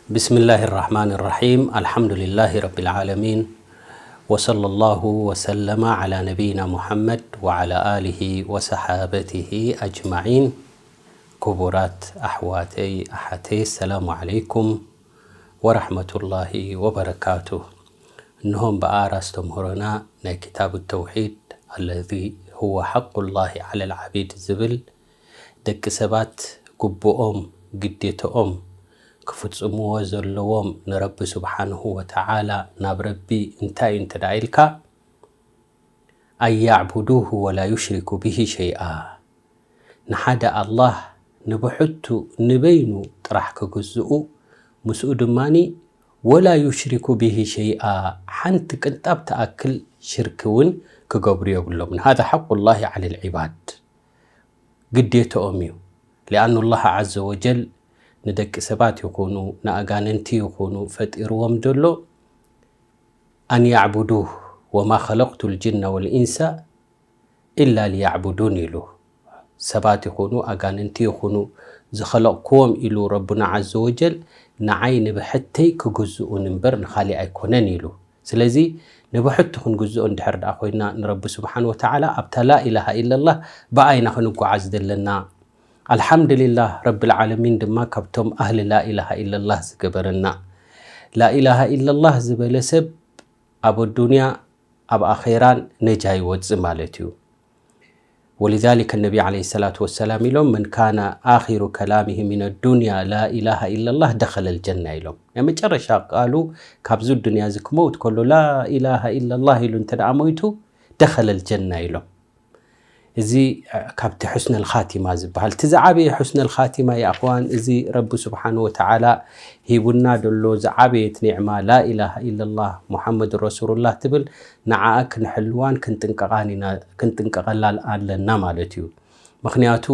بسم الله الرحمن الرحيم. الحمد لله رب العالمين. وصلى الله وسلم على نبينا محمد وعلى آله وصحابته أجمعين. ክቡራት ኣሕዋተይ ኣሓተይ፣ السلام عليكم ورحمة الله وبركاته። እንሆም ብኣር ኣስተምህሮና ናይ كتاب التوحيد الذي هو حق الله على العبيد ዝብል፣ ደቂ ሰባት ግቡኦም፣ ግዴታኦም ክፍጽምዎ ዘለዎም ንረቢ ስብሓንሁ ወተዓላ፣ ናብ ረቢ እንታይ እዩ እንተ ደኣ ኢልካ፣ أن يعبدوه ولا يشركوا به شيئا። ንሓደ ኣላህ ንብሕቱ ንበይኑ ጥራሕ ክግዝኡ፣ ምስኡ ድማኒ ولا يشركوا به شيئا፣ ሓንቲ ቅንጣብ ትኣክል ሽርክ እውን ክገብሩ የብሎምን። هذا حق الله على العباد። ግዴታኦም እዩ። لأن الله عز وجل ንደቂ ሰባት ይኹኑ ንኣጋንንቲ ይኹኑ ፈጢርዎም ዘሎ، أن يعبدوه وما خلقت الجن والإنس إلا ليعبدون ኢሉ። ሰባት ይኹኑ ኣጋንንቲ ይኹኑ ዝኸለቕክዎም ኢሉ ረቡና ዓዘ ወጀል ንዓይ ንብሕተይ ክግዝኡን እምበር ንኻሊእ ኣይኮነን ኢሉ። ስለዚ ንብሕቱ ክንግዝኦ እንድሕር ደኣ ኮይና ንረቢ ስብሓን ወተዓላ ኣብታ ላኢላሃ ኢለላህ ብኣይና ክንጓዓዝ ዘለና። ኣልሓምድሊላህ ረብል ዓለሚን ድማ ካብቶም ኣህሊ ላኢላሃ ኢለላህ ዝገበረና። ላኢላሃ ኢለላህ ዝበለ ሰብ ኣብ ኣዱንያ ኣብ ኣኼራን ነጃ ይወጽእ ማለት እዩ። ولذلك النبي عليه الصلاة والسلام ኢሎም من كان آخر كلامه من الدنيا لا إله إلا الله دخل الجنة ኢሎም። ናይ መጨረሻ ቃሉ ካብዚ ዱንያ እዚ ክመውት ከሎ ላኢላሃ ኢለላህ ኢሉ እንተ ደኣ ሞይቱ دخل الجنة ኢሎም። እዚ ካብቲ ሑስነል ኻቲማ ዝበሃል እቲ ዝዓበየ ሑስነል ኻቲማ የኣኽዋን፣ እዚ ረቢ ስብሓን ወተዓላ ሂቡና ደሎ ዝዓበየት ኒዕማ ላኢላሃ ኢለላህ ሙሓመድ ረሱሉላህ ትብል ንዓኣ ክንሕልዋን ክንጥንቀቓን ኢና፣ ክንጥንቀቐላን ኣለና ማለት እዩ። ምኽንያቱ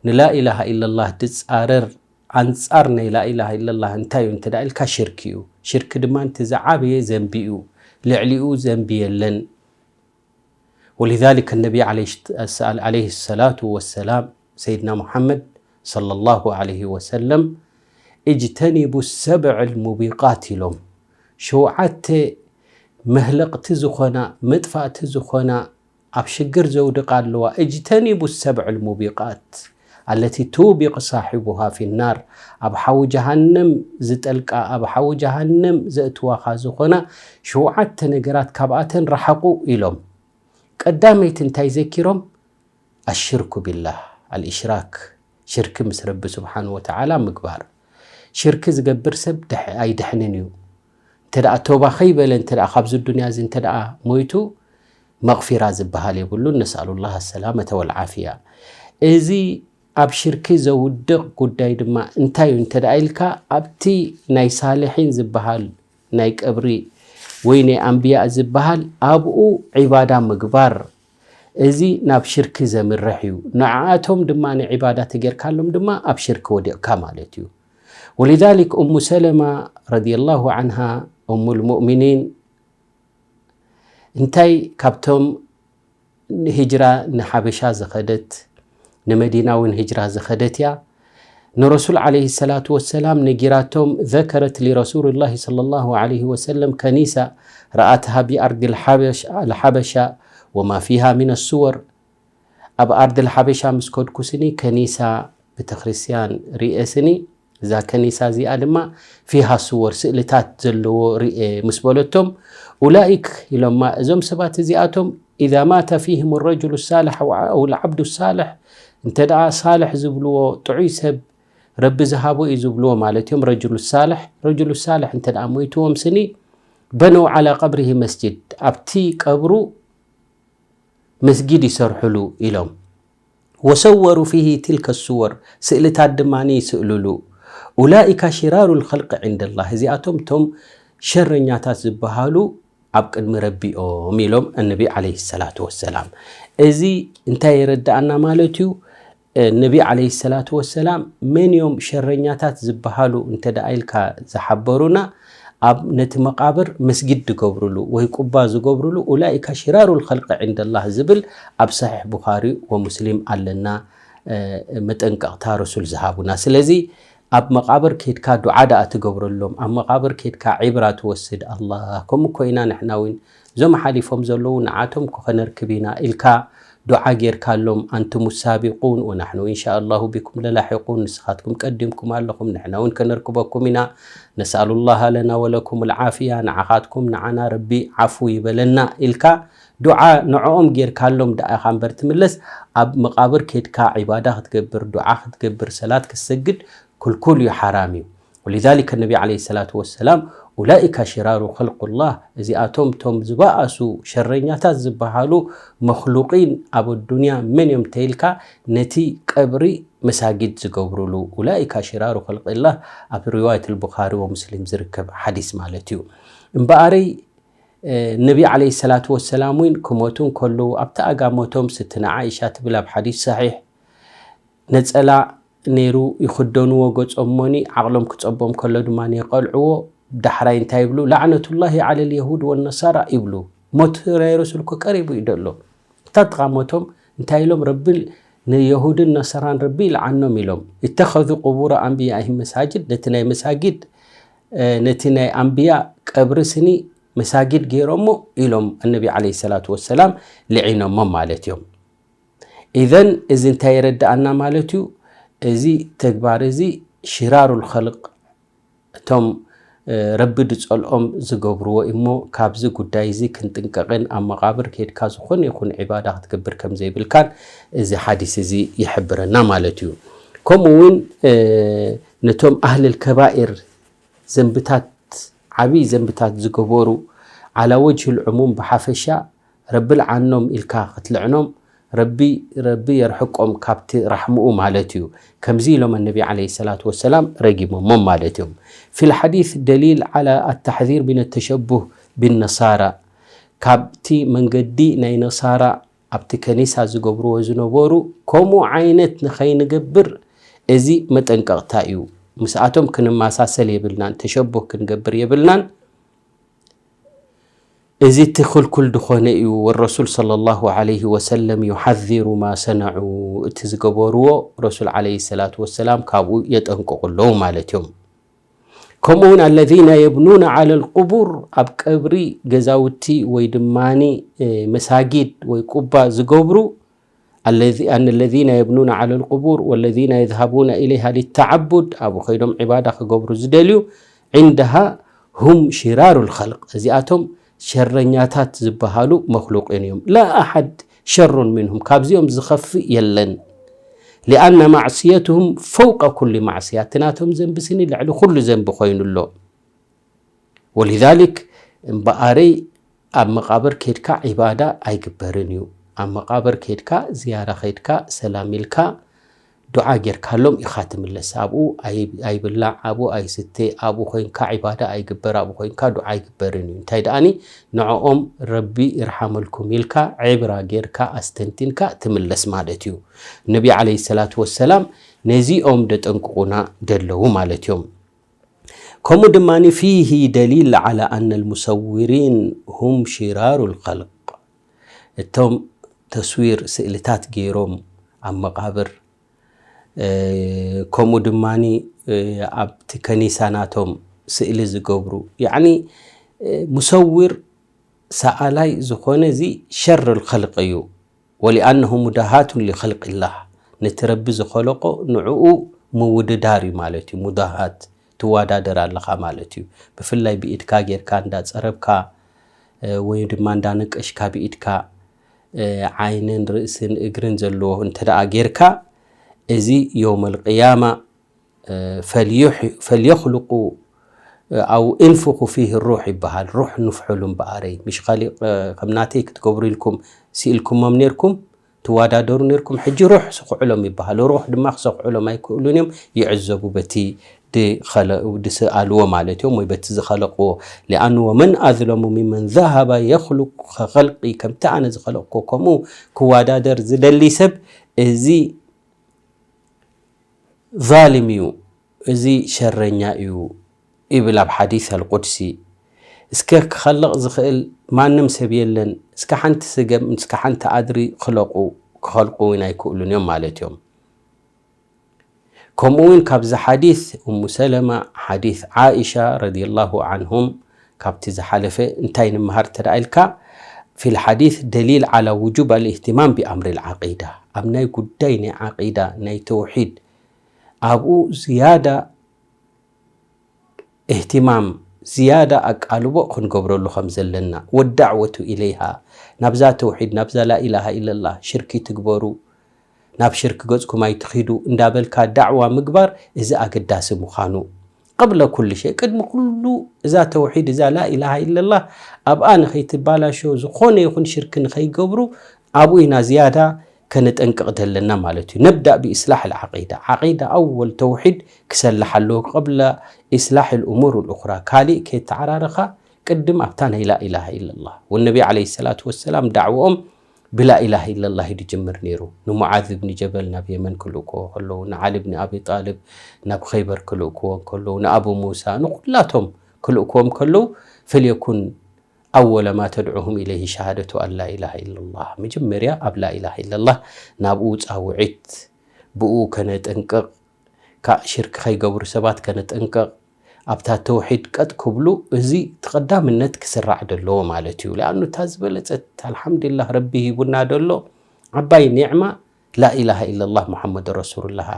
ንላኢላሃ ኢለላህ ድጻረር ኣንጻር ናይ ላኢላሃ ኢለላህ እንታይ እዩ እንተ ደኣ ኢልካ ሽርክ እዩ። ሽርክ ድማ እቲ ዝዓበየ ዘንቢ እዩ። ልዕሊኡ ዘንቢ የለን። ولذلك النبي عليه الصلاة والسلام سيدنا محمد صلى الله عليه وسلم اجتنبوا السبع الموبقات ኢሎም። ሸውዓተ መህለቕቲ ዝኾና መጥፋእቲ ዝኾና ኣብ ሽግር ዘውድቃ ኣለዋ። اجتنبوا السبع الموبقات التي توبق صاحبها في النار ኣብ ሓዊ ጀሃነም ዝጠልቃ ኣብ ሓዊ ጀሃነም ዘእትዋኻ ዝኾና ሸውዓተ ነገራት ካብኣተን ረሓቑ ኢሎም። ቀዳመይቲ እንታይ ዘኪሮም? ኣሽርኩ ቢላህ፣ ኣልእሽራክ፣ ሽርክ ምስ ረቢ ስብሓን ወተዓላ ምግባር። ሽርክ ዝገብር ሰብ ኣይድሕንን እዩ። እንተ ደኣ ተውባ ከይበለ እንተ ደኣ ካብዚ ዱንያ እዚ እንተ ደኣ ሞይቱ መቕፊራ ዝበሃል የብሉን። ነስኣሉላህ ኣሰላመተ ወልዓፍያ። እዚ ኣብ ሽርክ ዘውድቕ ጉዳይ ድማ እንታይ እዩ እንተ ደኣ ኢልካ ኣብቲ ናይ ሳልሒን ዝበሃል ናይ ቀብሪ ወይ ናይ ኣንብያ ዝበሃል ኣብኡ ዒባዳ ምግባር እዚ ናብ ሽርክ ዘምርሕ እዩ። ንዓኣቶም ድማ ንዒባዳ ተጌርካሎም ድማ ኣብ ሽርክ ወዲቕካ ማለት እዩ። ولذلك أم سلمة رضي الله عنها أم المؤمنين እንታይ ካብቶም ንሂጅራ ንሓበሻ ዝኸደት ንመዲና እውን ሂጅራ ዝኸደት እያ። ንረሱል ዓለይሂ ሰላቱ ወሰላም ነጊራቶም ذكرت لرسول الله صلى الله عليه وسلم كنيسة رأتها بأرض الحبشة وما فيها من الصور ኣብ ኣርድል ሓበሻ ምስ ከድኩ ስኒ ከኒሳ ቤተክርስትያን ርኤ ስኒ እዛ ከኒሳ እዚኣ ድማ فيها صور ስእልታት ዘለዎ ርኤ ምስ በለቶም أولئك ኢሎማ እዞም ሰባት እዚኣቶም إذا مات فيهم الرجل الصالح أو العبد الصالح እንተ ደኣ ሳልሕ ዝብልዎ ጥዑይ ሰብ ረቢ ዝሃቦ እዩ ዝብልዎ ማለት እዮም ረጅሉ ሳልሕ ረጅሉ ሳልሕ እንተ ደኣ ሞይትዎም ስኒ بنوا على قبره مسجد ኣብቲ ቀብሩ መስጊድ ይሰርሕሉ ኢሎም وصوروا فيه تلك الصور ስእልታት ድማ ይስእልሉ أولئك شرار الخلق عند الله እዚኣቶም እቶም ሸረኛታት ዝበሃሉ ኣብ ቅድሚ ረቢኦም ኢሎም እነቢ ዓለይሂ ሰላቱ ወሰላም እዚ እንታይ የረድኣና ማለት እዩ ነቢ ዓለይሂ ሰላቱ ወሰላም መን እዮም ሸረኛታት ዝበሃሉ እንተ ደኣ ኢልካ ዝሓበሩና ኣብ ነቲ መቃብር መስጊድ ዝገብሩሉ ወይ ቁባ ዝገብሩሉ أولئك شرار الخلق عند الله ዝብል ኣብ ሰሒሕ ቡኻሪ ወሙስሊም ኣለና መጠንቀቕታ ረሱል ዝሃቡና ስለዚ ኣብ መቓብር ኬድካ ዱዓ ደኣ ትገብረሎም፣ ኣብ መቓብር ኬድካ ዒብራ ትወስድ። ኣላ፣ ከምኡ ኮይና ንሕና እውን እዞም ሓሊፎም ዘለዉ ንዓቶም ከነርክብ ኢና ኢልካ ዱዓ ጌርካሎም። ኣንቱም ሳቢቁን ወናሕኑ ኢንሻ ኣላሁ ቢኩም ለላሒቁን፣ ንስኻትኩም ቀዲምኩም ኣለኹም፣ ንሕና እውን ከነርክበኩም ኢና። ነስኣሉላሃ ለና ወለኩም ልዓፍያ፣ ንዓኻትኩም ንዓና ረቢ ዓፉ ይበለና ኢልካ ዱዓ ንዕኦም ጌርካሎም ደኣ ኢኻ እምበር ትምለስ። ኣብ መቓብር ኬድካ ዒባዳ ክትገብር፣ ዱዓ ክትገብር፣ ሰላት ክትሰግድ ክልኩል እዩ፣ ሓራም እዩ። ወሊዛሊከ ነቢ ዓለይሂ ሰላቱ ወሰላም ኡላኢካ ሽራሩ ኸልቁላህ፣ እዚኣቶም እቶም ዝበኣሱ ሸረኛታት ዝበሃሉ መኽሉቂን ኣብ ኣዱንያ መን እዮም ተይልካ ነቲ ቀብሪ መሳጊድ ዝገብሩሉ፣ ኡላኢካ ሽራሩ ኸልቂላህ፣ ኣብ ሪዋየት ልቡኻሪ ወሙስሊም ዝርከብ ሓዲስ ማለት እዩ። እምበኣረይ ነቢ ዓለይሂ ሰላቱ ወሰላም እውን ክሞቱ እንከለዉ ኣብቲ ኣጋሞቶም ስትና ዓኢሻ ትብል ኣብ ሓዲስ ሰሒሕ ነጸላ ነይሩ ይኽደንዎ ገጾም እሞኒ ዓቕሎም ክጸቦም ከሎ ድማ የቐልዕዎ። ዳሕራይ እንታይ ይብሉ? ላዕነቱላሂ ዓለል የሁድ ወነሳራ ይብሉ። ሞት ናይ ረሱል እኮ ቀሪቡ እዩ ደሎ። እታ ጥቓ ሞቶም እንታይ ኢሎም? ረቢ ንየሁድን ነሰራን ረቢ ይልዓኖም ኢሎም። ኢተኸዙ ቁቡረ ኣንብያኢሂም መሳጅድ፣ ነቲ ናይ መሳጊድ ነቲ ናይ ኣንብያ ቀብሪ ስኒ መሳጊድ ገይሮሞ ኢሎም ኣነቢ ዓለይሂ ሰላቱ ወሰላም ልዒኖሞም ማለት እዮም። ኢዘን እዚ እንታይ የረድኣና ማለት እዩ? እዚ ተግባር እዚ ሽራሩል ኸልቅ እቶም ረቢ ዝጸልኦም ዝገብርዎ እሞ ካብዚ ጉዳይ እዚ ክንጥንቀቕን ኣብ መቓብር ኬድካ ዝኾነ ይኹን ዒባዳ ክትገብር ከም ዘይብልካን እዚ ሓዲስ እዚ ይሕብረና ማለት እዩ። ከምኡ እውን ነቶም ኣህልል ከባኢር ዘንብታት ዓብዪ ዘንብታት ዝገበሩ ዓላ ወጅህል ዕሙም ብሓፈሻ ረቢ ልዓኖም ኢልካ ክትልዕኖም ረቢ ረቢ የርሕቆም ካብቲ ራሕምኡ ማለት እዩ። ከምዚ ኢሎም ኣነቢ ዓለይሂ ሰላቱ ወሰላም ረጊሞሞም ማለት እዮም። ፊል ሓዲስ ደሊል ዓላ ኣታሕዚር ሚነ ተሸቡህ ቢነሳራ፣ ካብቲ መንገዲ ናይ ነሳራ ኣብቲ ከኒሳ ዝገብርዎ ዝነበሩ ከምኡ ዓይነት ንኸይንገብር እዚ መጠንቀቕታ እዩ። ምስኣቶም ክንመሳሰል የብልናን፣ ተሸቡህ ክንገብር የብልናን። እዚ እቲ ክልኩል ዝኾነ እዩ። ወረሱል ሰለላሁ ዓለይሂ ወሰለም ዩሓዚሩ ማ ሰነዑ፣ እቲ ዝገበርዎ ረሱል ዓለይሂ ሰላቱ ወሰላም ካብኡ የጠንቅቑ ኣለዉ ማለት እዮም። ከምኡ እውን ኣለዚነ የብኑነ ዓለል ቁቡር፣ ኣብ ቀብሪ ገዛውቲ ወይ ድማ መሳጊድ ወይ ቁባ ዝገብሩ ኣን ለዚነ የብኑነ ዓለ ልቁቡር ወለዚነ የዝሃቡነ ኢለይሃ ሊተዓቡድ፣ ኣብኡ ከይዶም ዒባዳ ክገብሩ ዝደልዩ፣ ዕንደሃ ሁም ሽራሩ ልኸልቅ፣ እዚኣቶም ሸረኛታት ዝበሃሉ መክሉቂን እዮም። ላ ኣሓድ ሸሩን ሚንሁም፣ ካብዚኦም ዝኸፍእ የለን። ሊኣነ ማዕስየትሁም ፈውቀ ኩሊ ማዕስያ፣ እቲ ናቶም ዘንቢ ስኒ ልዕሊ ኩሉ ዘንቢ ኮይኑ ኣሎ። ወሊዛሊክ እምበኣረይ ኣብ መቓብር ኬድካ ዒባዳ ኣይግበርን እዩ። ኣብ መቓብር ኬድካ ዝያራ ኸይድካ ሰላም ኢልካ ዱዓ ጌርካሎም ኢኻ ትምለስ። ኣብኡ ኣይ- ኣይብላዕ፣ ኣብኡ ኣይስተ፣ ኣብኡ ኮይንካ ዒባዳ ኣይግበር፣ ኣብኡ ኮይንካ ዱዓ ኣይግበርን እዩ። እንታይ ደኣኒ ንዕኦም ረቢ ይርሓመልኩም ኢልካ ዕብራ ጌርካ ኣስተንቲንካ ትምለስ ማለት እዩ። ነቢ ዓለይሂ ሰላቱ ወሰላም ነዚኦም ደጠንቅቑና ደለዉ ማለት እዮም። ከምኡ ድማ ፊሂ ደሊል ዓላ ኣነ ልሙሰውሪን ሁም ሽራሩ ልኸልቅ፣ እቶም ተስዊር ስእልታት ገይሮም ኣብ መቓብር ከምኡ ድማ ኣብቲ ከኒሳ ናቶም ስእሊ ዝገብሩ ያኒ ሙሰውር ሰኣላይ ዝኾነ እዚ ሸር ልኸልቅ እዩ። ወሊኣነሁ ሙዳሃቱን ሊኸልቅላህ፣ ነቲ ረቢ ዝኸለቆ ንዕኡ ምውድዳር እዩ ማለት እዩ። ሙዳሃት ትዋዳደር ኣለኻ ማለት እዩ። ብፍላይ ብኢድካ ጌርካ እንዳጸረብካ ወይ ድማ እንዳነቀሽካ ብኢድካ ዓይንን ርእስን እግርን ዘለዎ እንተ ደኣ ጌርካ እዚ የውመል ቅያማ ፈልየኽልቁ ኣው እንፍኹ ፊህ ሩሕ ይበሃል። ሩሕ ንፍሑሉ እምበኣረይ ምሽ ካሊእ ከም ናተይ ክትገብሩ ኢልኩም ስኢልኩሞም ኔርኩም ትዋዳደሩ ኔርኩም ሕጂ ሩሕ ስኹዕሎም ይበሃል። ሩሕ ድማ ክሰኹዕሎም ኣይክእሉን እዮም ይዕዘቡ በቲ ድኸለ- ድስኣልዎ ማለት እዮም ወይ በቲ ዝኸለቅዎ። ሊኣኑ ወመን ኣዝለሙ ሚመን ዛሃባ የኽሉቅ ከኸልቂ ከምቲ ኣነ ዝኸለቅኮ ከምኡ ክዋዳደር ዝደሊ ሰብ እዚ ዛሊም እዩ፣ እዚ ሸረኛ እዩ ይብል ኣብ ሓዲስ ኣልቁድሲ። እስከ ክኸልቕ ዝኽእል ማንም ሰብ የለን፣ እስከ ሓንቲ ስገም እስከ ሓንቲ ኣድሪ ክለቁ ክኸልቁ እውን ኣይክእሉን እዮም ማለት እዮም። ከምኡ እውን ካብዚ ሓዲስ እሙ ሰለማ፣ ሓዲስ ዓኢሻ ረዲየላሁ ዓንሁም፣ ካብቲ ዝሓለፈ እንታይ ንምሃር እንተ ደኣ ኢልካ፣ في الحديث دليل على وجوب الاهتمام بأمر العقيدة። ኣብ ናይ ጉዳይ ናይ ዓቂዳ፣ ናይ ተውሒድ፣ ኣብኡ ዝያዳ እህትማም፣ ዝያዳ ኣቃልቦ ክንገብረሉ ከም ዘለና፣ ወዳዕወቱ ኢለይሃ፣ ናብዛ ተውሒድ፣ ናብዛ ላኢላሃ ኢለላህ፣ ሽርኪ ትግበሩ፣ ናብ ሽርኪ ገጽኩም ኣይትኺዱ እንዳበልካ ዳዕዋ ምግባር፣ እዚ ኣገዳሲ ምዃኑ። ቀብለ ኩሉ ሸይ፣ ቅድሚ ኩሉ እዛ ተውሒድ፣ እዛ ላኢላሃ ኢለላህ ኣብኣ ንኸይትባላሾ፣ ዝኾነ ይኹን ሽርኪ ንኸይገብሩ፣ ኣብኡ ኢና ዝያዳ ከነጠንቅቕ ዘለና ማለት እዩ። ነብዳእ ብኢስላሕ ልዓቂዳ። ዓቂዳ ኣወል ተውሒድ ክሰልሕ ኣለዎ፣ ቀብለ ኢስላሕ ልእሙር ልኡኽራ። ካሊእ ከየተዓራረኻ ቅድም ኣብታ ናይ ላኢላሃ ኢለላህ። ወነቢ ዓለይሂ ሰላቱ ወሰላም ዳዕወኦም ብላኢላሃ ኢለላህ እዩ ዝጅምር ነይሩ። ንሙዓዝ እብኒ ጀበል ናብ የመን ክልእክዎ ከለዉ፣ ንዓሊ እብኒ ኣቢ ጣልብ ናብ ኸይበር ክልእክዎ ከለዉ፣ ንኣቡ ሙሳ፣ ንኹላቶም ክልእክዎም ከለዉ፣ ፈልየኩን ኣወለ ማ ተድዑሁም ኢለይሂ ሸሃደቱ ኣን ላ ኢላሃ ኢለላህ። መጀመርያ ኣብ ላኢላሃ ኢለላህ ናብኡ ጻውዒት፣ ብኡ ከነጠንቅቕ፣ ካብ ሽርክ ከይገብሩ ሰባት ከነጠንቅቕ፣ ኣብታ ተውሒድ ቀጥ ክብሉ፣ እዚ እቲ ቀዳምነት ክስራዕ ደለዎ ማለት እዩ። ለኣኑ እታ ዝበለጸት ኣልሓምዱሊላህ ረቢ ሂቡና ደሎ ዓባይ ኒዕማ ላኢላሃ ኢለላህ ሙሓመድ ረሱሉላህ።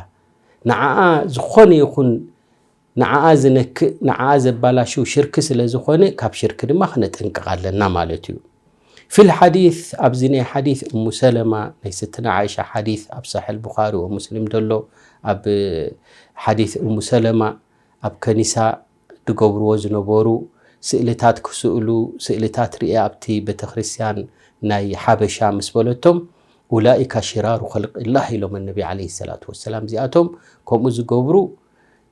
ንዓኣ ዝኾነ ይኹን ንዓኣ ዝነክእ፣ ንዓኣ ዘባላሽው ሽርክ ስለ ዝኾነ፣ ካብ ሽርክ ድማ ክነጠንቅቕ ኣለና ማለት እዩ። ፊል ሓዲስ፣ ኣብዚ ናይ ሓዲስ እሙ ሰለማ፣ ናይ ስትነ ዓኢሻ ሓዲስ ኣብ ሰሒሕ ቡኻሪ ወሙስሊም ደሎ፣ ኣብ ሓዲስ እሙ ሰለማ ኣብ ከኒሳ ድገብርዎ ዝነበሩ፣ ስእልታት ክስእሉ፣ ስእልታት ርእየ ኣብቲ ቤተክርስትያን ናይ ሓበሻ ምስ በለቶም፣ ኡላኢካ ሽራሩ ኸልቅላህ ኢሎም ነቢ ዓለይሂ ሰላቱ ወሰላም። እዚኣቶም ከምኡ ዝገብሩ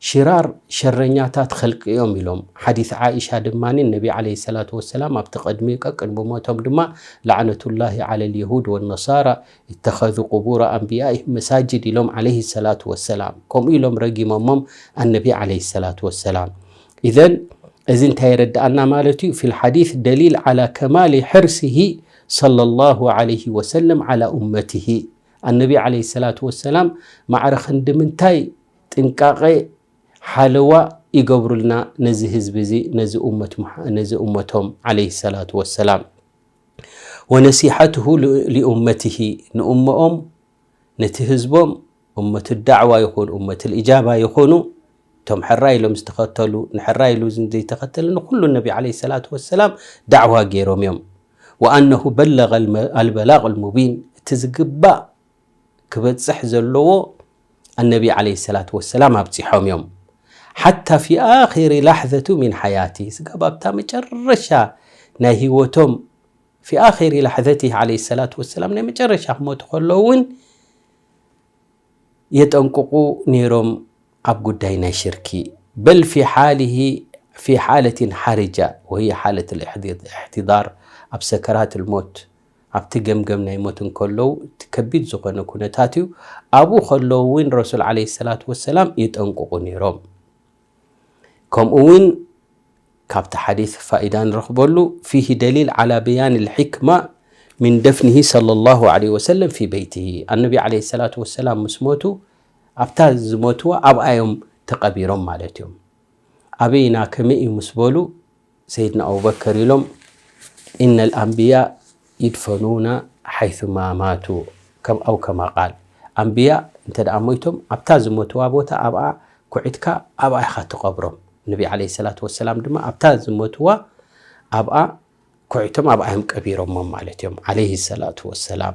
ሽራር ሸረኛታት ኸልቂ እዮም ኢሎም። ሓዲስ ዓኢሻ ድማ ነቢ ዓለይሂ ሰላቱ ወሰላም ኣብቲ ቅድሚ ቀቅድሚ ሞቶም ድማ ላዕነቱላሂ ዓለል የሁድ ወነሳራ ኢተኸዙ ቁቡረ ኣንቢያኢሂም መሳጅድ ኢሎም ዓለይሂ ሰላቱ ወሰላም። ከምኡ ኢሎም ረጊሞሞም ኣነቢ ዓለይሂ ሰላቱ ወሰላም። ኢዘን እዚ እንታይ የረድኣና ማለት እዩ? ፊል ሓዲስ ደሊል ዓላ ከማሊ ሕርሲሂ ሰለላሁ ዓለይሂ ወሰለም ዓላ ኡመቲሂ። ኣነቢ ዓለይሂ ሰላቱ ወሰላም ማዕረ ክንዲ ምንታይ ጥንቃቐ ሓለዋ ይገብሩልና ነዚ ህዝቢ እዚ፣ ነዚ ኡመት ሙሓ-፣ ነዚ ኡመቶም ዓለይሂ ሰላቱ ወሰላም። ወነሲሐትሁ ሊ-፣ ሊኡመትሂ፣ ንኡመኦም፣ ነቲ ህዝቦም፣ ኡመት ዳዕዋ ይኹን፣ ኡመት ልእጃባ ይኹኑ፣ እቶም ሕራይ ኢሎም ዝተኸተሉ፣ ንሕራይ ኢሉ ዘይተኸተለ፣ ንኹሉ ነቢ ዓለይሂ ሰላቱ ወሰላም ዳዕዋ ገይሮም እዮም። ወኣነሁ በለገ ኣልመ-፣ ኣልበላግ ኣልሙቢን፣ እቲ ዝግባእ ክበጽሕ ዘለዎ ኣነቢ ዓለይሂ ሰላቱ ወሰላም ኣብጺሖም እዮም። ሓታ ፊ ኣኺሪ ላሕዘቱ ሚን ሓያቲ፣ ስጋብ ኣብታ መጨረሻ ናይ ህይወቶም፣ ፊ ኣኺሪ ላሕዘቲ ዓለይሂ ሰላቱ ወሰላም፣ ናይ መጨረሻ ክሞቱ ከለዉ እውን የጠንቅቑ ነይሮም ኣብ ጉዳይ ናይ ሽርኪ። በል ፊ ሓሊሂ ፊ ሓለቲን ሓርጃ ወህየ ሓለት ልእሕትዳር፣ ኣብ ሰከራት ልሞት፣ ኣብቲ ገምገም ናይ ሞት እንከለዉ፣ እቲ ከቢድ ዝኾነ ኩነታት እዩ። ኣብኡ ከለዉ እውን ረሱል ዓለይሂ ሰላቱ ወሰላም የጠንቅቑ ነይሮም። ከምኡ እውን ካብቲ ሓዲስ ፋኢዳ ንረኽበሉ፣ ፊሂ ደሊል ዓላ በያን ልሕክማ ሚን ደፍኒሂ ሰለላሁ ዓለይሂ ወሰለም ፊ በይቲሂ። ኣነቢ ዓለይሂ ሰላቱ ወሰላም ምስ ሞቱ፣ ኣብታ ዝሞትዋ ኣብኣ እዮም ተቐቢሮም ማለት እዮም። ኣበይና ከመይ እዩ ምስ በሉ፣ ሰይድና ኣቡበከር ኢሎም፣ ኢነ ልኣንብያ ይድፈኑና ሓይሱማ ማቱ፣ ከም ኣው ከማ ቃል፣ ኣንብያ እንተ ደኣ ሞይቶም ኣብታ ዝሞትዋ ቦታ ኣብኣ ኩዒትካ ኣብኣ ኢኻ ትቐብሮም። ነቢ ዓለይሂ ሰላቱ ወሰላም ድማ ኣብታ ዝሞትዋ ኣብኣ ኩዒቶም ኣብኣ እዮም ቀቢሮሞም ማለት እዮም፣ ዓለይሂ ሰላቱ ወሰላም።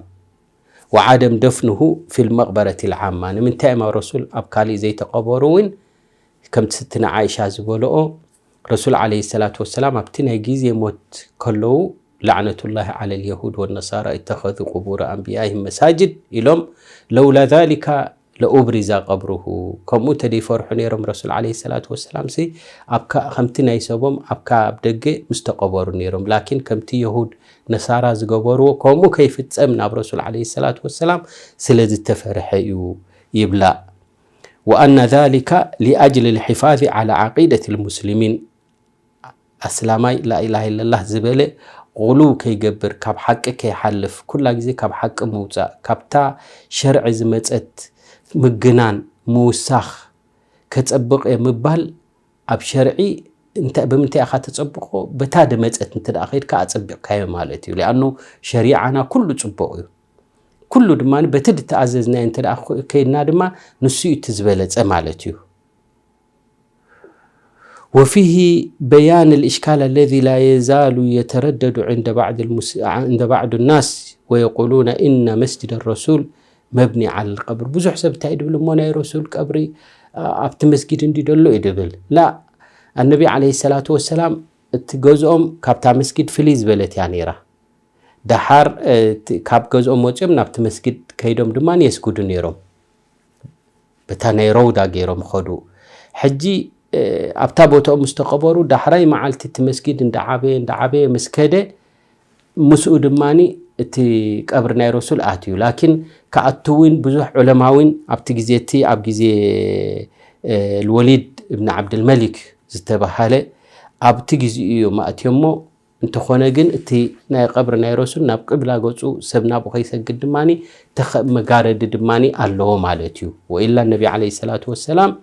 ወዓደም ደፍንሁ ፊል መቕበረት ልዓማ፣ ንምንታይ እዮም ረሱል ኣብ ካሊእ ዘይተቐበሩ እውን ከምቲ ስትና ዓኢሻ ዝበልኦ፣ ረሱል ዓለይሂ ሰላቱ ወሰላም ኣብቲ ናይ ግዜ ሞት ከለዉ፣ ላዕነቱላሂ ዓለል የሁድ ወነሳራ ኢተኸዙ ቁቡረ ኣንቢያኢሂም መሳጅድ ኢሎም፣ ለውላ ዛሊካ ለኡብሪዛ ቀብሩሁ፣ ከምኡ ተደይፈርሑ ነይሮም ረሱል ዓለይሂ ሰላቱ ወሰላም ሲ ኣብ ካ-፣ ከምቲ ናይ ሰቦም ኣብ ካብ ደገ ምስተቐበሩ ነይሮም። ላኪን ከምቲ የሁድ ነሳራ ዝገበርዎ ከምኡ ከይፍጸም ናብ ረሱል ዓለይሂ ሰላቱ ወሰላም ስለ ዝተፈርሐ እዩ ይብላ። ወኣነ ዛሊካ ሊኣጅሊ ልሒፋዚ ዓላ ዓቂደት ልሙስሊሚን፣ ኣስላማይ ላኢላሃ ኢለላህ ዝበለ ቁሉው ከይገብር፣ ካብ ሓቂ ከይሓልፍ፣ ኩላ ግዜ ካብ ሓቂ ምውጻእ፣ ካብታ ሸርዒ ዝመጸት ምግናን ምውሳኽ፣ ከጸብቕ እየ ምባል ኣብ ሸርዒ እንታይ፣ ብምንታይ ኢኻ ተጸብቖ? በታ ድመጸት እንተ ደኣ ኸይድካ ኣጸቢቕካዮ ማለት እዩ። ሊኣኑ ሸሪዓና ኩሉ ጽቡቕ እዩ። ኩሉ ድማ በቲ ድተኣዘዝናዮ እንተ ደኣ ኸይድና ድማ ንሱ እዩ እቲ ዝበለጸ ማለት እዩ። وفيه بيان الإشكال الذي لا يزال يتردد عند بعض المس-، عند بعض الناس ويقولون إن مسجد الرسول مبني على القبر። ብዙሕ ሰብ እንታይ ድብል እሞ ናይ ረሱል ቀብሪ ኣብቲ መስጊድ እንዲ ደሎ እዩ ድብል። ላ፣ ኣነቢ ዓለይሂ ሰላቱ ወሰላም እቲ ገዝኦም ካብታ መስጊድ ፍልይ ዝበለት እያ ነይራ። ደሓር ካብ ገዝኦም ወፂኦም ናብቲ መስጊድ ከይዶም ድማ የስግዱ ነይሮም። በታ ናይ ረውዳ ገይሮም ኸዱ። ሕጂ ኣብታ ቦታኦም ምስ ተቐበሩ ዳሕራይ መዓልቲ እቲ መስጊድ እንዳዓበየ እንዳዓበየ ምስ ከደ ምስኡ ድማ እቲ ቀብሪ ናይ ረሱል ኣትዩ። ላኪን ክኣቱ እውን ብዙሕ ዑለማ እውን ኣብቲ ግዜ እቲ ኣብ ግዜ ልወሊድ እብን ዓብድልመሊክ ዝተባሃለ ኣብቲ ግዜኡ እዮም ኣእትዮሞ። እንተኾነ ግን እቲ ናይ ቀብሪ ናይ ረሱል ናብ ቅብላ ገጹ ሰብ ናብኡ ከይሰግድ ድማ ተኸ-፣ መጋረዲ ድማ ኣለዎ ማለት እዩ። ወኢላ ነቢ ዓለይሂ ሰላቱ ወሰላም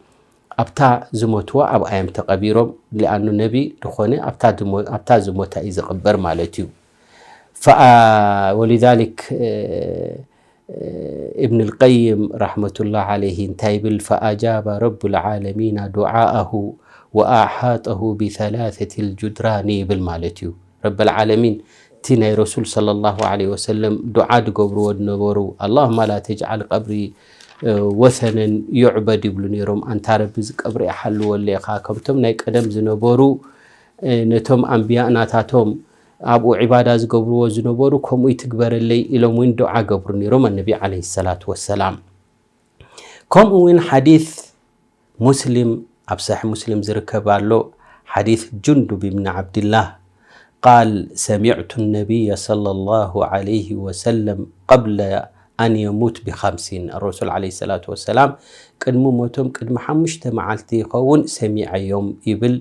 ኣብታ ዝሞትዋ ኣብኣ እዮም ተቐቢሮም። ሊኣኑ ነቢ ዝኾነ ኣብታ ዝሞ-፣ ኣብታ ዝሞታ እዩ ዝቕበር ማለት እዩ። ፈኣ-፣ ወሊዛሊክ፣ እ፣ እ፣ ኢብን ልቀይም ረሕመቱላህ ዓለይሂ እንታይ ይብል? ፈኣጃበ ረቡል ዓለሚና ዱዓኣሁ ወኣሓጠሁ ቢሰላሰቲ ልጁድራኒ ይብል ማለት እዩ። ረበል ዓለሚን እቲ ናይ ረሱል ሰለላሁ ዓለይሂ ወሰለም ዱዓ ዝገብርዎ ዝነበሩ፣ ኣላሁማ ላ ተጅዓል ቀብሪ፣ እ፣ ወሰነን ዩዕበድ ይብሉ ነይሮም። ኣንታ ረቢ፣ እዚ ቀብሪ ይሓልወለይ ኢኻ። ከምቶም ናይ ቀደም ዝነበሩ፣ እ፣ ነቶም ኣንብያ ናታቶም ኣብኡ ዒባዳ ዝገብርዎ ዝነበሩ፣ ከምኡ ይትግበረለይ ኢሎም እውን ዱዓ ገብሩ ነይሮም፣ ኣነቢ ዓለይሂ ሰላቱ ወሰላም። ከምኡ እውን ሓዲስ ሙስሊም፣ ኣብ ሰሒሕ ሙስሊም ዝርከብ ኣሎ፣ ሓዲስ ጁንዱብ ብን ዓብድላህ ቃል፣ ሰሚዕቱ ነቢይ ሰለላሁ ዓለይሂ ወሰለም ቀብለ ኣን የሙት ብኸምሲን፣ ረሱል ዓለይሂ ሰላቱ ወሰላም ቅድሚ ሞቶም ቅድሚ ሓሙሽተ መዓልቲ ይኸውን ሰሚዐዮም ይብል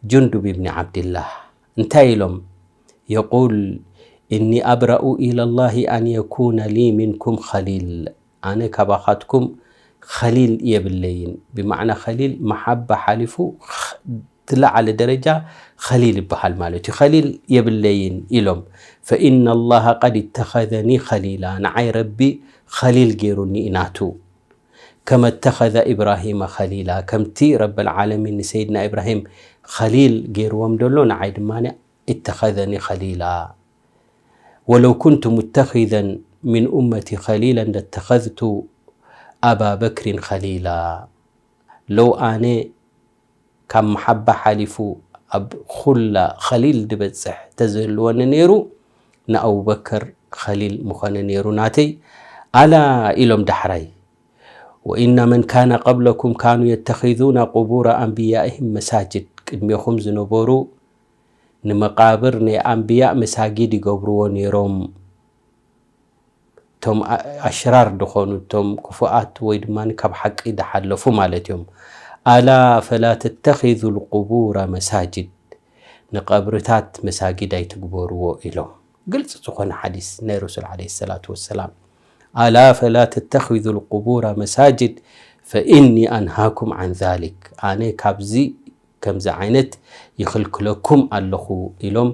ጁንዱብ ብን ዓብድላህ። እንታይ ኢሎም? የቁል፣ እኒ ኣብረኡ ኢለላሂ ኣን የኩነ ሊ ሚንኩም ኸሊል፣ ኣነ ካባኻትኩም ኸሊል የብለይን። ብማዕና ኸሊል መሓባ ሓሊፉ ኽ-፣ ዝለዓለ ደረጃ ኸሊል ይበሃል ማለት እዩ። ኸሊል የብለይን ኢሎም። ፈኢነ ላሃ ቀድ እተኸዘኒ ኸሊላ፣ ንዓይ ረቢ ኸሊል ገይሩኒ እዩ ናቱ። ከመ እተኸዘ ኢብራሂመ ኸሊላ፣ ከምቲ ረበል ዓለሚን ንሰይድና ኢብራሂም ኸሊል ገይርዎም ደሎ፣ ንዓይ ድማ እተኸዘኒ ኸሊላ። ወለው ኩንቱ ሙተኺዘን ሚን ኡመቲ ኸሊለን ለተኸዝቱ ኣባ በክሪን ኸሊላ። ለው ኣነ ካብ መሓባ ሓሊፉ ኣብ ኹላ ኸሊል ዝበጽሕ ተዝህልወኒ ነይሩ፣ ንኣቡበከር ኸሊል ምኾነ ነይሩ ናተይ። ኣላ ኢሎም ዳሕራይ፣ ወኢነ መን ካነ ቀብለኩም ካኑ የተኺዙነ ቁቡረ ኣንብያኢሂም መሳጅድ፣ ቅድሜኹም ዝነበሩ ንመቃብር ናይ ኣንብያ መሳጊድ ይገብርዎ ነይሮም። እቶም ኣ-፣ ኣሽራር ዝኾኑ፣ እቶም ክፉኣት ወይ ድማ ካብ ሓቂ ዝሓለፉ ማለት እዮም። ኣላ ፈላ ተተኺዙ ልቁቡረ መሳጅድ፣ ንቀብርታት መሳጊድ ኣይትግበርዎ ኢሎም። ግልፂ ዝኾነ ሓዲስ ናይ ረሱል ዓለይሂ ሰላቱ ወሰላም። ኣላ ፈላ ተተኺዙ ልቁቡረ መሳጅድ ፈኢኒ ኣንሃኩም ዓን ዛሊክ፣ ኣነ ካብዚ ከምዚ ዓይነት ይኽልክለኩም ኣለኹ ኢሎም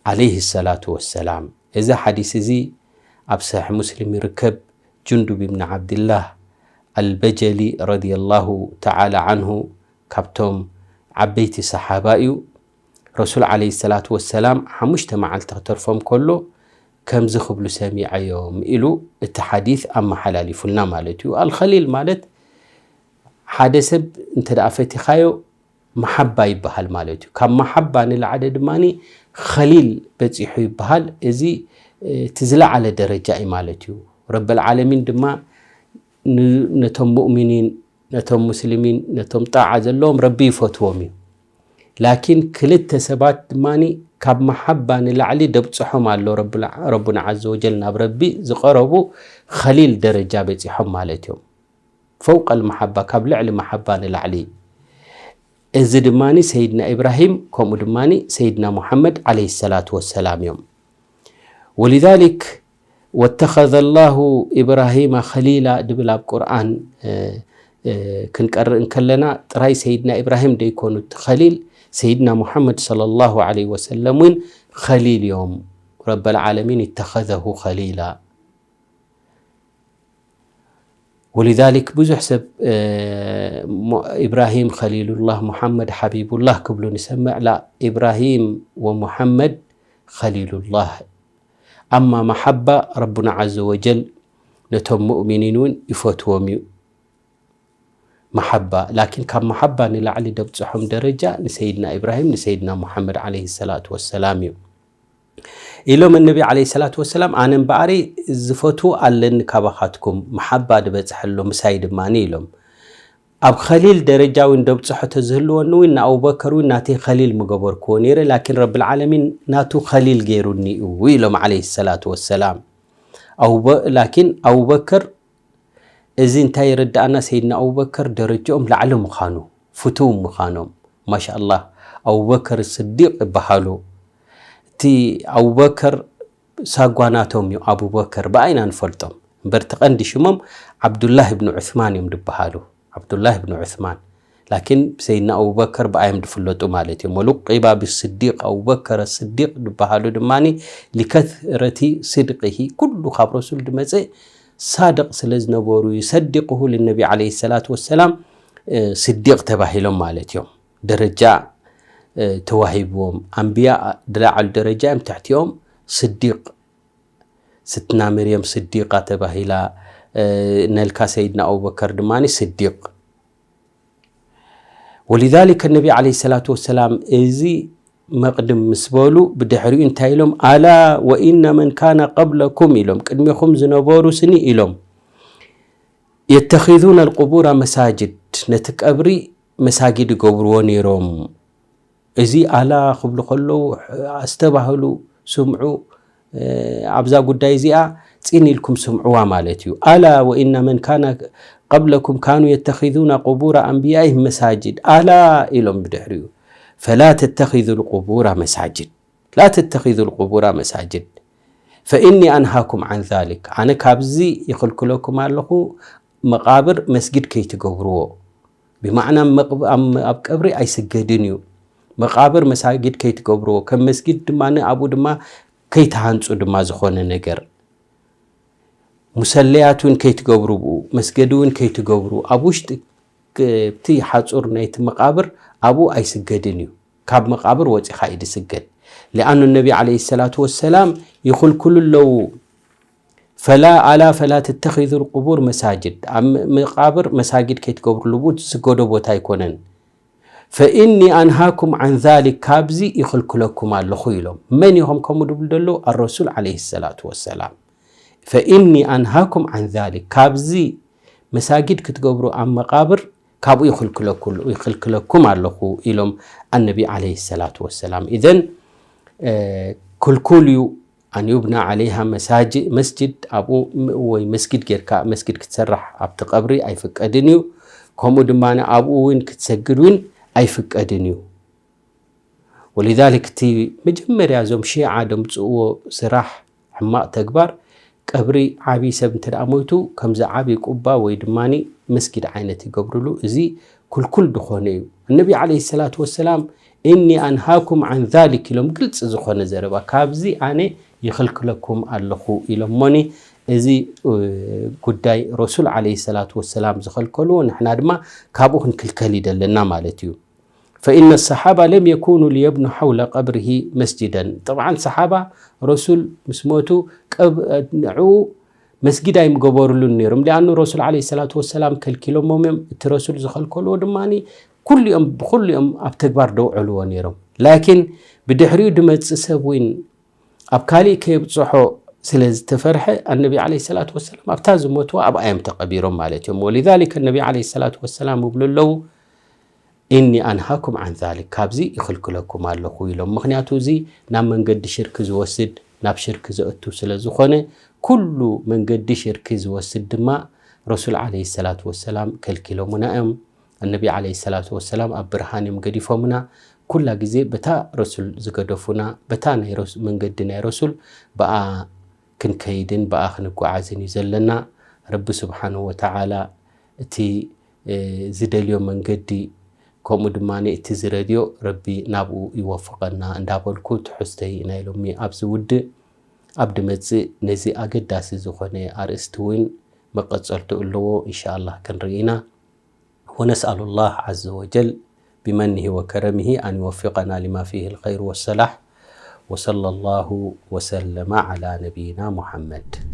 ዓለይሂ ሰላቱ ወሰላም። እዚ ሓዲስ እዚ ኣብ ሰሒሕ ሙስሊም ይርከብ። ጁንዱብ ብን ዓብድላህ ኣልበጀሊ ረዲየላሁ ተዓላ ዓንሁ ካብቶም ዓበይቲ ሰሓባ እዩ። ረሱል ዓለይሂ ሰላቱ ወሰላም ሓሙሽተ መዓልቲ ክተርፎም ከሎ ከምዚ ክብሉ ሰሚዐዮም ኢሉ እቲ ሓዲስ ኣመሓላሊፉልና ማለት እዩ። ኣልኸሊል ማለት ሓደ ሰብ እንተ ደኣ ፈቲኻዮ መሓባ ይበሃል ማለት እዩ። ካብ መሓባ ንላዕሊ ድማ ኸሊል በፂሑ ይበሃል። እዚ፣ እ፣ እቲ ዝለዓለ ደረጃ እዩ ማለት እዩ። ረበል ዓለሚን ድማ ን-፣ ነቶም ሙእሚኒን፣ ነቶም ሙስሊሚን፣ ነቶም ጣዓ ዘለዎም ረቢ ይፈትዎም እዩ። ላኪን ክልተ ሰባት ድማ ካብ መሓባ ንላዕሊ ደብፅሖም ኣሎ። ረቡና፣ ረቡና ዓዘ ወጀል ናብ ረቢ ዝቐረቡ ኸሊል ደረጃ በፂሖም ማለት እዮም። ፈውቀል መሓባ፣ ካብ ልዕሊ መሓባ ንላዕሊ። እዚ ድማ ሰይድና ኢብራሂም፣ ከምኡ ድማ ሰይድና ሙሓመድ ዓለይሂ ሰላቱ ወሰላም እዮም። ወሊዛሊክ፣ ወተኸዘ ላሁ ኢብራሂመ ኸሊላ ድብል ኣብ ቁርኣን፣ እ፣ ክንቀርእ እንከለና ጥራይ ሰይድና ኢብራሂም ደይኮኑ እቲ ኸሊል፣ ሰይድና ሙሓመድ ሰለላሁ ዐለይሂ ወሰለም እውን ኸሊል እዮም። ረበል ዓለሚን ኢተኸዘሁ ኸሊላ። ወሊዛሊክ ብዙሕ ሰብ ኢብራሂም ኸሊሉላህ፣ ሙሓመድ ሓቢቡላህ ክብሉ ንሰምዕ። ላ፣ ኢብራሂም ወሙሓመድ ኸሊሉላህ። ኣማ መሓባ ረቡና ዐዘ ወጀል ነቶም ሙእሚኒን እውን ይፈትዎም እዩ። መሓባ ላኪን ካብ መሓባ ንላዕሊ ደብፅሖም ደረጃ ንሰይድና ኢብራሂም ንሰይድና ሙሓመድ ዓለይሂ ሰላቱ ወሰላም እዩ። ኢሎም ነቢ ዓለይሂ ሰላቱ ወሰላም፣ ኣነ እምበኣሪ ዝፈትዎ ኣለኒ ካባኻትኩም፣ መሓባ ዝበፅሐሎ ምሳይ ድማ ኢሎም። ኣብ ኸሊል ደረጃ እውን ደብፅሖ ተዝህልወኒ እውን ንኣቡበከር እውን ናተይ ኸሊል ምገበርክዎ ነይረ፣ ላኪን ረብል ዓለሚን ናቱ ኸሊል ገይሩኒ እዩ ኢሎም ዓለይሂ ሰላቱ ወሰላም። ላኪን ኣቡበከር እዚ እንታይ የረድኣና? ሰይድና ኣቡበከር ደረጃኦም ላዕሊ ምዃኑ፣ ፍቱው ምዃኖም። ማሻኣላህ፣ ኣቡበከር ስዲቅ ይበሃሉ። እቲ ኣቡበከር ሳጓ ናቶም እዩ፣ ኣቡበከር ብኣይና ንፈልጦም። እምበር እቲ ቀንዲ ሽሞም ዓብዱላህ ብን ዑስማን እዮም ዝበሃሉ። ዓብዱላህ ብን ዑስማን። ላኪን ብሰይድና ኣቡበከር ብኣዮም ዝፍለጡ ማለት እዮም። ወሉቂባ ብስዲቅ፣ ኣቡበከር ስዲቅ ዝበሃሉ ድማ ሊከስረቲ ስድቅሂ፣ ኩሉ ካብ ረሱል ዝመፀ ሳድቅ ስለ ዝነበሩ፣ ዩሰዲቅሁ ልነቢ ዓለይሂ ሰላቱ ወሰላም ስዲቅ ተባሂሎም ማለት እዮም። ደረጃ ተዋሂብዎም። ኣንብያ ዝለዓሉ ደረጃ እዮም፣ ትሕቲኦም ስዲቅ። ስትና መርየም ስዲቃ ተባሂላ፣ ነልካ ሰይድና ኣቡበከር ድማ ስዲቅ። ወሊዛሊከ ነቢ ዓለይሂ ሰላቱ ወሰላም እዚ መቕድም ምስ በሉ፣ ብድሕሪኡ እንታይ ኢሎም? ኣላ ወኢነ መን ካነ ቀብለኩም ኢሎም፣ ቅድሜኹም ዝነበሩ ስኒ ኢሎም፣ የተኺዙነ ልቁቡራ መሳጅድ፣ ነቲ ቀብሪ መሳጊድ ይገብርዎ ነይሮም። እዚ ኣላ ክብሉ ከለዉ ኣስተባህሉ፣ ስምዑ። ኣብዛ ጉዳይ እዚኣ ፂን ኢልኩም ስምዕዋ ማለት እዩ። ኣላ ወኢነ መን ካነ ቀብለኩም ካኑ የተኺዙነ ቁቡረ ኣንብያኢህም መሳጅድ። ኣላ ኢሎም ብድሕሪኡ፣ ፈላ ተተኺዙ ልቁቡራ መሳጅድ፣ ላ ተተኺዙ ልቁቡራ መሳጅድ፣ ፈኢኒ ኣንሃኩም ዓን ዛሊክ፣ ኣነ ካብዚ ይኽልክለኩም ኣለኹ፣ መቓብር መስጊድ ከይትገብርዎ። ብማዕና ኣብ ቀብሪ ኣይስገድን እዩ። መቓብር መሳጊድ ከይትገብርዎ፣ ከም መስጊድ ድማ ኣብኡ ድማ ከይትሃንፁ ድማ ዝኾነ ነገር፣ ሙሰለያት እውን ከይትገብሩ፣ ብኡ መስገዲ እውን ከይትገብሩ፣ ኣብ ውሽጢ እቲ ሓፁር ናይቲ መቓብር ኣብኡ ኣይስገድን እዩ። ካብ መቓብር ወፂኻ እዩ ዝስገድ። ሊኣኑ ነቢ ዓለይሂ ሰላቱ ወሰላም ይኽልክሉ ኣለዉ። ፈላ ኣላ ፈላ ተተኺዙ ልቁቡር መሳጅድ፣ ኣብ መቃብር መሳጊድ ከይትገብርሉ፣ ብኡ ትስገዶ ቦታ ኣይኮነን። ፈኢኒ ኣንሃኩም ዓን ዛሊክ፣ ካብዚ ይኽልክለኩም ኣለኹ ኢሎም። መን ኢኹም ከምኡ ድብሉ ደለዉ? ኣረሱል ዓለይሂ ሰላቱ ወሰላም። ፈኢኒ ኣንሃኩም ዓን ዛሊክ፣ ካብዚ መሳጊድ ክትገብሩ ኣብ መቃብር ካብኡ ይኽልክለኩሉ-፣ ይኽልክለኩም ኣለኹ ኢሎም ኣነቢ ዓለይሂ ሰላቱ ወሰላም። ኢዘን፣ እ፣ ክልኩል እዩ። ኣን ዩብና ዓለይሃ መሳጅ-፣ መስጅድ፣ ኣብኡ ም-፣ ወይ መስጊድ ጌርካ መስጊድ ክትሰርሕ ኣብቲ ቀብሪ ኣይፍቀድን እዩ። ከምኡ ድማ ኣብኡ እውን ክትሰግድ እውን ኣይፍቀድን እዩ። ወሊዛሊክ እቲ መጀመርያ እዞም ሺዓ ደምፅእዎ ስራሕ ሕማቕ ተግባር፣ ቀብሪ ዓብዪ ሰብ እንተ ደኣ ሞይቱ ከምዚ ዓብዪ ቁባ ወይ ድማ መስጊድ ዓይነት ይገብርሉ። እዚ ክልኩል ዝኾነ እዩ። እነቢ ዓለይሂ ሰላቱ ወሰላም፣ "እኒ ኣንሃኩም ዓን ዛሊክ" ኢሎም፣ ግልፂ ዝኾነ ዘረባ፣ "ካብዚ ኣነ ይኽልክለኩም ኣለኹ" ኢሎም። እሞኒ እዚ፣ እ፣ ጉዳይ ረሱል ዓለይሂ ሰላቱ ወሰላም ዝኸልከልዎ ንሕና ድማ ካብኡ ክንክልከል ይደለና ማለት እዩ። ፈኢነ ሰሓባ ለም የኩኑ ሊየብኑ ሓውለ ቀብሪሂ መስጅደን። ጠብዓን ሰሓባ ረሱል ምስ ሞቱ ቀብ-፣ ንዕኡ መስጊድ ኣይምገበሩሉን ነይሮም። ሊኣኑ ረሱል ዓለይሂ ሰላቱ ወሰላም ከልኪሎሞም እዮም። እቲ ረሱል ዝኸልከልዎ ድማ ኩሉ እዮም፣ ብኩሉ እዮም ኣብ ተግባር ደውዕልዎ ነይሮም። ላኪን ብድሕሪኡ ድመፅእ ሰብ እውን ኣብ ካሊእ ከየብፅሖ ስለ ዝተፈርሐ፣ ኣነቢ ዓለይሂ ሰላቱ ወሰላም ኣብታ ዝሞትዋ ኣብኣ እዮም ተቐቢሮም ማለት እዮም። ወሊዛሊከ ኣነቢ ዓለይሂ ሰላቱ ወሰላም ይብሉ ኣለዉ፣ "እኒ ኣንሃኩም ዓን ዛሊክ፣ ካብዚ ይኽልክለኩም ኣለኹ" ኢሎም። ምኽንያቱ እዚ ናብ መንገዲ ሽርክ ዝወስድ፣ ናብ ሽርክ ዘእቱ ስለ ዝኾነ፣ ኩሉ መንገዲ ሽርክ ዝወስድ ድማ ረሱል ዓለይሂ ሰላቱ ወሰላም ከልኪሎሙና እዮም። ኣነቢ ዓለይሂ ሰላቱ ወሰላም ኣብ ብርሃን እዮም ገዲፎምና። ኩላ ግዜ በታ ረሱል ዝገደፉና፣ በታ ናይ ረሱ-፣ መንገዲ ናይ ረሱል ብኣ ክንከይድን ብኣ ክንጓዓዝን እዩ ዘለና። ረቢ ስብሓንሁ ወተዓላ እቲ ዝደልዮ መንገዲ፣ ከምኡ ድማ እቲ ዝረድዮ ረቢ ናብኡ ይወፍቐና እንዳበልኩ ትሕዝተይ ናይ ሎሚ ኣብዚ ውድእ። ኣብ ድመጽእ ነዚ ኣገዳሲ ዝኾነ ኣርእስቲ እውን መቐጸልቱ ኣለዎ፣ ኢንሻኣላህ ክንርኢ ኢና። ونسأل الله عز وجل بمنه وكرمه أن يوفقنا لما فيه الخير والصلاح. وصلى الله وسلم على نبينا محمد.